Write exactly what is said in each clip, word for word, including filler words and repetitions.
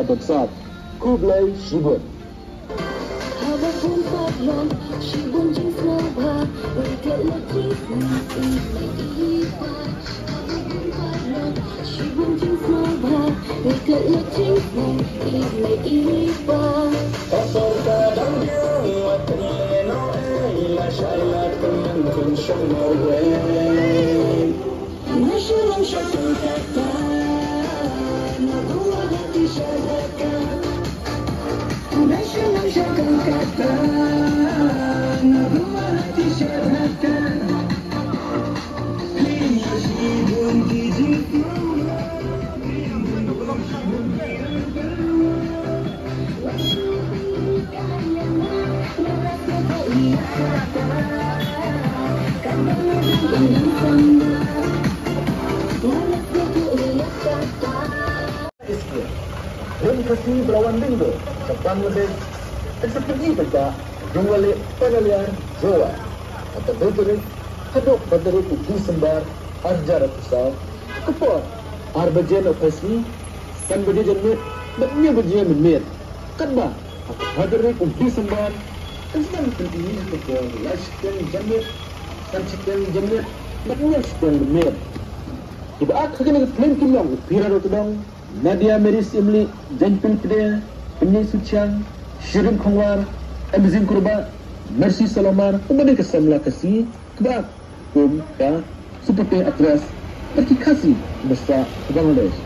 Khublei shibun. Haba bun paralok, shibun jingsngewbha, wei klet lok jingsngewbha, i mei i pa. Haba bun paralok, shibun jingsngewbha, wei klet lok jingsngewbha, i mei i pa. Ka sorkar dang biang, wat kynnoh ei, lashai la kmen, kynshong marwei. Rim Khasi ba la wan ding bor sha Bangladesh, ka sa pyni ka jong Wale Pagaliar Jowai. Ka dei tarik haduh ba tarik u December arhajar arphew saw, ka por ar baje na pyrshah, san baje janmiet bad hynñiew baje mynmiet. Katba ha ka tarik u December, kan sdang pynti ha ka por lai shiteng janmiet, san shiteng janmiet bad hynñiew shiteng mynmiet. Kiba ak ha kane ka film ki long u Pira Rotodong, Nadia Mary Syiemlieh, Jaiñpul Pdeng, Pynñiaw Suchiang, Shirin Khongwar, Amazing Kurbah, Mercy Salomar, uba dei ka samla Khasi, kiba ak kum ka supporting actress, bad ki Khasi kiba sah ha Bangladesh.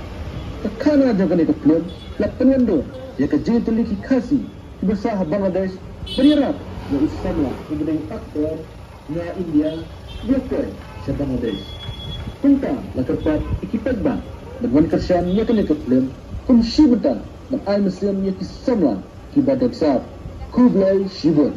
Ka khana jong kane ka film la pynwandur ïa ka jingïatylli ki Khasi kiba sah ha Bangladesh ban ïarap ïa u samla uba dei u actor na India, ba la poi sha Bangladesh. Kumta la kyrpad ïa ki paidbah ban wan kyrshan ïa kane ka film kum shi bynta ban ai mynsiem ïa ki samla kiba don sap. Khublei shibun.